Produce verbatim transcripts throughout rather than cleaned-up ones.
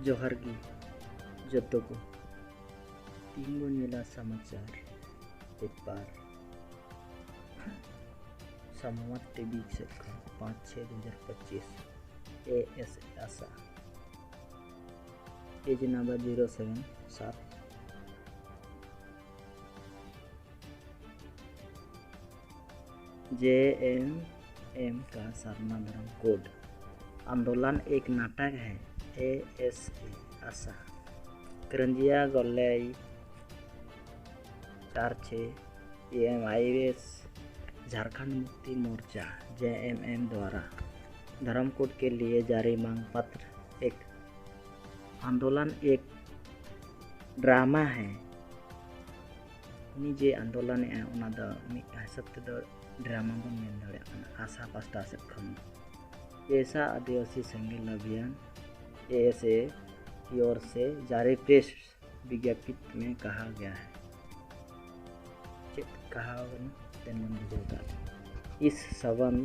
ᱡᱚᱦᱟᱨ ᱜᱮ ᱡᱚᱛᱚ ᱠᱚ᱾ ᱛᱤᱦᱤᱧ ᱵᱚᱱ ᱧᱮᱞᱟ ᱥᱚᱢᱟᱪᱟᱨ ᱯᱮᱯᱟᱨ ᱥᱟᱢᱣᱟᱫ ᱴᱤᱵᱷᱤ ᱥᱮᱫ ᱠᱷᱚᱱ ᱯᱟᱸᱪ ᱪᱷᱚᱭ ᱫᱩ ᱦᱟᱡᱟᱨ ᱯᱚᱸᱪᱤᱥ, ᱮ S A Asha, page number zero seven ᱥᱟᱛ᱾ जे एम एम का सरना धर्म कोड आंदोलन एक नाटक है। ए एस ए आशा करंजिया गोलई चार छः A M I S Jharkhand Mukti Morcha J M M द्वारा धर्म कोड के लिए जारी मांग पत्र एक आंदोलन एक ड्रामा है। ᱩᱱᱤ ᱡᱮ ᱟᱱᱫᱳᱞᱚᱱᱮᱜᱼᱟ, ᱚᱱᱟ ᱫᱚ ᱢᱤᱫ ᱦᱤᱥᱟᱹᱵ ᱛᱮᱫᱚ ᱰᱨᱟᱢᱟ ᱵᱚᱱ ᱢᱮᱱ ᱫᱟᱲᱮᱭᱟᱜ ᱠᱟᱱᱟ᱾ ᱟᱥᱟ ᱯᱟᱥᱴᱟ ᱥᱮᱫ ᱠᱷᱚᱱ ᱮᱥᱟ ᱟᱹᱫᱤᱵᱟᱹᱥᱤ ᱥᱮᱸᱜᱮᱞ ᱚᱵᱷᱤᱭᱟᱱ, ᱮ ᱮᱥ ᱮ, की ओर से जारी प्रेस विज्ञप्ति में कहा गया है। ᱪᱮᱫ ᱠᱟᱦᱟᱣ ᱠᱟᱱᱟ ᱛᱮᱱ ᱵᱚᱱ ᱵᱩᱡᱷᱟᱹᱣ ᱠᱟᱜ ᱜᱮ᱾ इस संबंध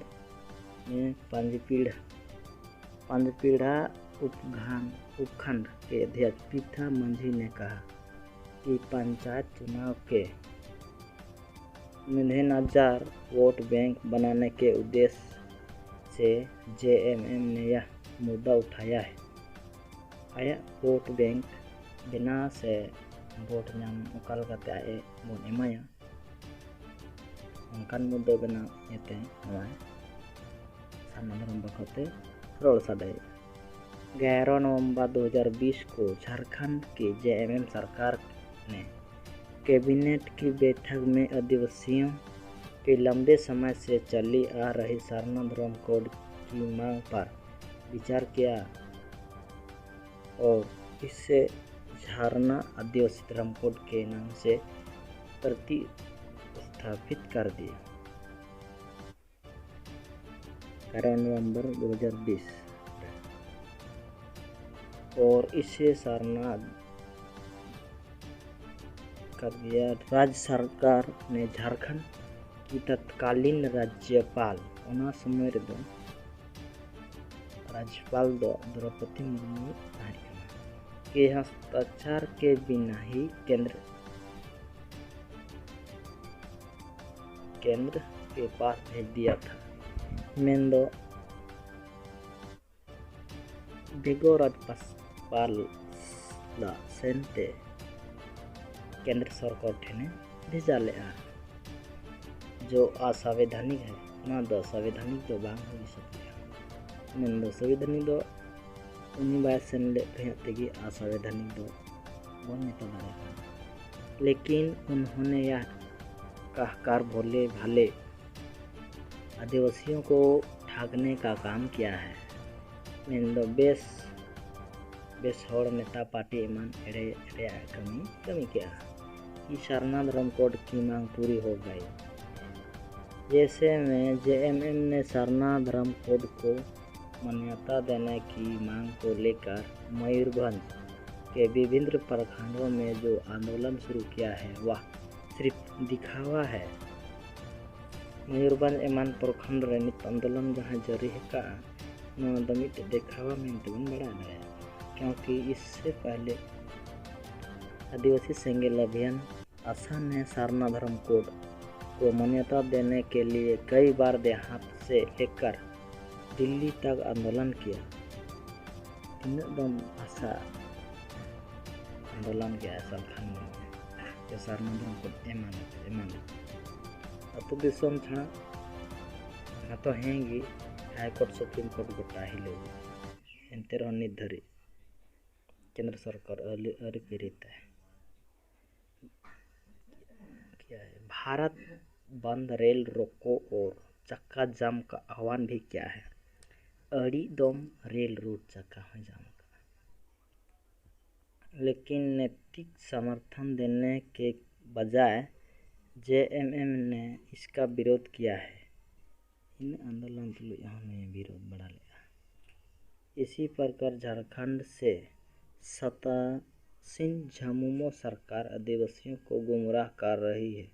में पंजपीढ़ पंजपीढ़ा उपखंड उपखंड के अध्यक्ष पीठा मंझी ने कहा कि पंचायत चुनाव के मद्देनजर वोट बैंक बनाने के उद्देश्य से जे एम एम ने यह मुद्दा उठाया है। ᱟᱭᱟᱜ ᱵᱷᱳᱴ ᱵᱮᱝᱠ ᱵᱮᱱᱟᱣ ᱥᱮ ᱵᱷᱳᱴ ᱧᱟᱢ ᱚᱠᱟ ᱞᱮᱠᱟᱛᱮ ᱟᱡ ᱮ ᱵᱚᱱ ᱮᱢᱟᱭᱟ, ᱚᱱᱠᱟᱱ ᱢᱩᱫᱽᱫᱟᱹ ᱵᱮᱱᱟᱣ ᱤᱭᱟᱹᱛᱮ ᱱᱚᱣᱟ ᱥᱟᱨᱱᱟ ᱫᱷᱚᱨᱚᱢ ᱵᱟᱠᱷᱨᱟ ᱛᱮ ᱨᱚᱲ ᱥᱟᱰᱮᱭᱮᱫᱼᱟ᱾ ग्यारह नवंबर दो हज़ार बीस को झारखंड के जे एम एम सरकार ने कैबिनेट की बैठक में आदिवासियों के लंबे समय से चली आ रही सरना धर्म कोड की मांग पर विचार किया और इसे झारना आदिवासी धर्म कोड के नाम से प्रतिस्थापित कर दिया। ग्यारह नवंबर दो हज़ार बीस। और इसे सरना कर दिया। राज्य सरकार ने झारखंड की तत्कालीन राज्यपाल, ᱚᱱᱟ ᱥᱚᱢᱚᱭ ᱨᱮᱫᱚ ᱨᱟᱡᱽᱯᱟᱞ ᱫᱚ ᱫᱨᱚᱯᱚᱫᱤ ᱢᱩᱨᱢᱩ ᱛᱟᱦᱮᱸ ᱠᱟᱱᱟ᱾ के हस्ताक्षर के बिना ही केंद्र केंद्र के पास भेज दिया था। ᱢᱮᱱᱫᱚ ᱵᱮᱜᱚᱨ ᱨᱟᱡᱽᱯᱟᱞ ᱥᱮᱱᱛᱮ ᱠᱮᱱᱫᱨᱚ ᱥᱚᱨᱠᱟᱨ ᱴᱷᱮᱱᱮ ᱵᱷᱮᱡᱟ ᱞᱮᱫᱼᱟ᱾ ᱡᱚ ᱚᱥᱟᱝᱵᱤᱫᱷᱟᱱᱤᱠ ᱦᱮ, ᱚᱱᱟ ᱫᱚ ᱥᱟᱝᱵᱤᱫᱷᱟᱱᱤᱠ ᱫᱚ ᱵᱟᱝ ᱦᱩᱭ ᱥᱟᱹᱛ ᱞᱮᱫᱼᱟ᱾ ᱢᱮᱱᱫᱚ ᱥᱟᱝᱵᱤᱫᱷᱟᱱᱤᱠ ᱫᱚ ᱩᱱᱤ ᱵᱟᱭ ᱥᱮᱱ ᱞᱮᱫ ᱛᱟᱦᱮᱸᱫ ᱛᱮᱜᱮ ᱚᱥᱟᱝᱵᱤᱫᱷᱟᱱᱤᱠ ᱫᱚ ᱵᱚᱱ ᱢᱮᱛᱟ ᱫᱟᱲᱮᱭᱟᱜᱼᱟ᱾ ᱞᱮᱠᱤᱱ ᱩᱱᱦᱚᱱᱮ ᱭᱟ ᱠᱟᱦᱠᱟᱨ ᱵᱷᱳᱞᱮ ᱵᱷᱟᱞᱮ ᱟᱹᱫᱤᱵᱟᱹᱥᱤᱭᱚᱸ ᱠᱚ ᱴᱷᱟᱠᱱᱮ ᱠᱟ ᱠᱟᱢ ᱠᱤᱭᱟ ᱦᱮ᱾ ᱢᱮᱱᱫᱚ ᱵᱮᱥ ᱵᱮᱥ ᱦᱚᱲ ᱱᱮᱛᱟ ᱯᱟᱨᱴᱤ ᱮᱢᱟᱱ ᱮᱲᱮ ᱨᱮᱭᱟᱜ ᱠᱟᱹᱢᱤ ᱠᱟᱹᱢᱤ ᱠᱮᱜᱼᱟ᱾ ᱠᱤ ᱥᱟᱨᱱᱟ ᱫᱷᱚᱨᱚᱢ ᱠᱳᱰ ᱠᱤ ᱢᱟᱝ ᱯᱩᱨᱤ ᱦᱳ ᱜᱟᱭ᱾ जैसे में जेएमएम ने सरना धर्म कोड को मान्यता देने की मांग को लेकर मयूरभंज के विभिन्न प्रखंडों में जो आंदोलन शुरू किया है, वह सिर्फ दिखावा है। ᱢᱚᱭᱩᱨᱵᱷᱚᱸᱡᱽ ᱮᱢᱟᱱ ᱯᱨᱚᱠᱷᱚᱸᱰ ᱨᱮ ᱱᱤᱛ ᱟᱱᱫᱳᱞᱚᱱ ᱡᱟᱦᱟᱸ ᱡᱟᱹᱨᱤ ᱟᱠᱟᱫᱼᱟ, ᱱᱚᱣᱟ ᱫᱚ ᱢᱤᱫᱴᱮᱱ ᱫᱮᱠᱷᱟᱣᱟ ᱢᱮᱱᱛᱮ ᱵᱚᱱ ᱵᱟᱲᱟᱭ ᱫᱟᱲᱮᱭᱟᱜᱼᱟ, क्योंकि इससे पहले आदिवासी सेंगेल अभियान आशा ने सरना धर्म कोड को मान्यता देने के लिए कई बार देहात से लेकर दिल्ली तक आंदोलन किया। ᱛᱤᱱᱟᱹᱜ ᱫᱚᱢ ᱟᱥᱟ ᱟᱱᱫᱳᱞᱚᱱ ᱠᱮᱜᱼᱟ ᱥᱟᱞᱠᱷᱟᱱ ᱢᱩᱨᱢᱩ ᱡᱮ ᱥᱟᱨᱱᱟ ᱫᱷᱚᱨᱚᱢ ᱠᱳᱰ ᱮᱢᱟ ᱞᱮᱯᱮ, ᱮᱢᱟ ᱞᱮᱯᱮ᱾ ᱟᱹᱛᱩ ᱫᱤᱥᱚᱢ ᱪᱷᱟᱲᱟ ᱢᱟᱛᱚ ᱦᱮᱸ ᱜᱮ, ᱦᱟᱭ ᱠᱳᱨᱴ, ᱥᱩᱯᱨᱤᱢ ᱠᱳᱨᱴ ᱜᱚᱴᱟ ᱦᱤᱞᱟᱹᱣ ᱜᱮ᱾ ᱮᱱᱛᱮ ᱨᱮᱦᱚᱸ ᱱᱤᱛ ᱫᱷᱟᱹᱨᱤᱡ ᱠᱮᱱᱫᱨᱚ ᱥᱚᱨᱠᱟᱨ ᱟᱹᱞᱤ-, ᱟᱹᱨᱤ ᱠᱤᱨᱤ ᱛᱮ ᱠᱤᱭᱟ ᱦᱮ᱾ ᱵᱷᱟᱨᱚᱛ ᱵᱟᱱᱫ ᱨᱮᱞ ᱨᱳᱠᱳ ᱚᱨ ᱪᱟᱠᱟ ᱡᱟᱢ ᱠᱟ ᱟᱦᱣᱟᱱ ᱵᱷᱤ ᱠᱤᱭᱟ ᱦᱮ᱾ ᱟᱹᱰᱤ ᱫᱚᱢ ᱨᱮᱞ ᱨᱳᱰ ᱪᱟᱠᱟ ᱦᱚᱸᱭ ᱡᱟᱢ ᱟᱠᱟᱫᱼᱟ᱾ लेकिन नैतिक समर्थन देने के बजाय जेएमएम ने इसका विरोध किया है। इन आंदोलन ᱛᱩᱞᱩᱡ ᱦᱚᱸ ᱱᱩᱭᱮ ᱵᱤᱨᱳᱫᱷ ᱵᱟᱲᱟ ᱞᱮᱫᱼᱟ᱾ इसी प्रकार झारखंड से सत्तासीन झामुमो सरकार आदिवासियों को गुमराह कर रही है।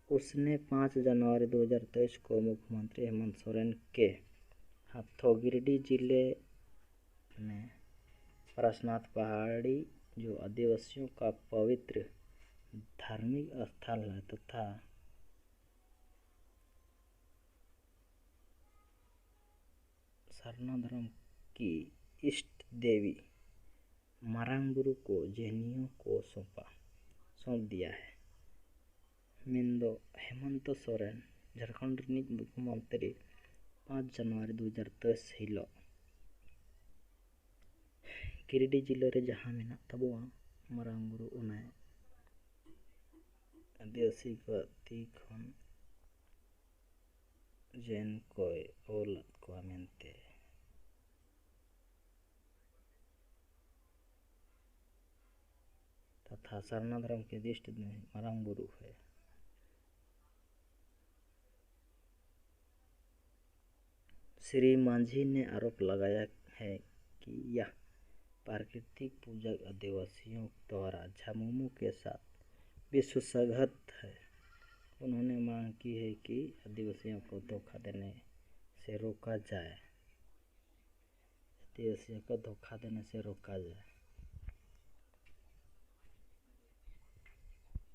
उसने पाँच जनवरी दो हज़ार तेईस को मुख्यमंत्री हेमंत सोरेन के हाथों गिरिडीह जिले में पारसनाथ पहाड़ी जो आदिवासियों का पवित्र धार्मिक स्थल है तथा सरना धर्म की इष्ट देवी मारंग बुरु को जैनियों को सौंपा, सौंप दिया है। ᱢᱮᱱᱫᱚ ᱦᱮᱢᱚᱱᱛᱚ ᱥᱚᱨᱮᱱ, ᱡᱷᱟᱲᱠᱷᱚᱸᱰ ᱨᱤᱱᱤᱡ ᱢᱩᱠᱷᱭᱚᱢᱚᱱᱛᱨᱤ, ᱯᱟᱸᱪ ᱡᱟᱱᱩᱣᱟᱨᱤ ᱫᱩ ᱦᱟᱡᱟᱨ ᱛᱮᱭᱤᱥ ᱦᱤᱞᱳᱜ ᱜᱤᱨᱤᱰᱤ ᱡᱤᱞᱟᱹ ᱨᱮ ᱡᱟᱦᱟᱸ ᱢᱮᱱᱟᱜ ᱛᱟᱵᱚᱣᱟ ᱢᱟᱨᱟᱝ ᱵᱩᱨᱩ, ᱚᱱᱟ ᱟᱹᱫᱤᱵᱟᱹᱥᱤ ᱠᱚᱣᱟᱜ ᱛᱤ ᱠᱷᱚᱱ ᱡᱮᱱ ᱠᱚᱭ ᱚᱞᱟᱫ ᱠᱚᱣᱟ ᱢᱮᱱᱛᱮ ᱛᱟᱛᱷᱟ ᱥᱟᱨᱱᱟ ᱫᱷᱚᱨᱚᱢ ᱠᱤ ᱫᱤᱥᱴ ᱫᱤᱱ ᱢᱟᱨᱟᱝ ᱵᱩᱨᱩ ᱦᱮ। श्री मांझी ने आरोप लगाया है कि यह प्राकृतिक पूजक आदिवासियों द्वारा झामुमो के साथ विश्वासघात है। उन्होंने मांग की है कि आदिवासियों को धोखा देने से रोका जाए। आदिवासियों को धोखा देने से रोका जाए।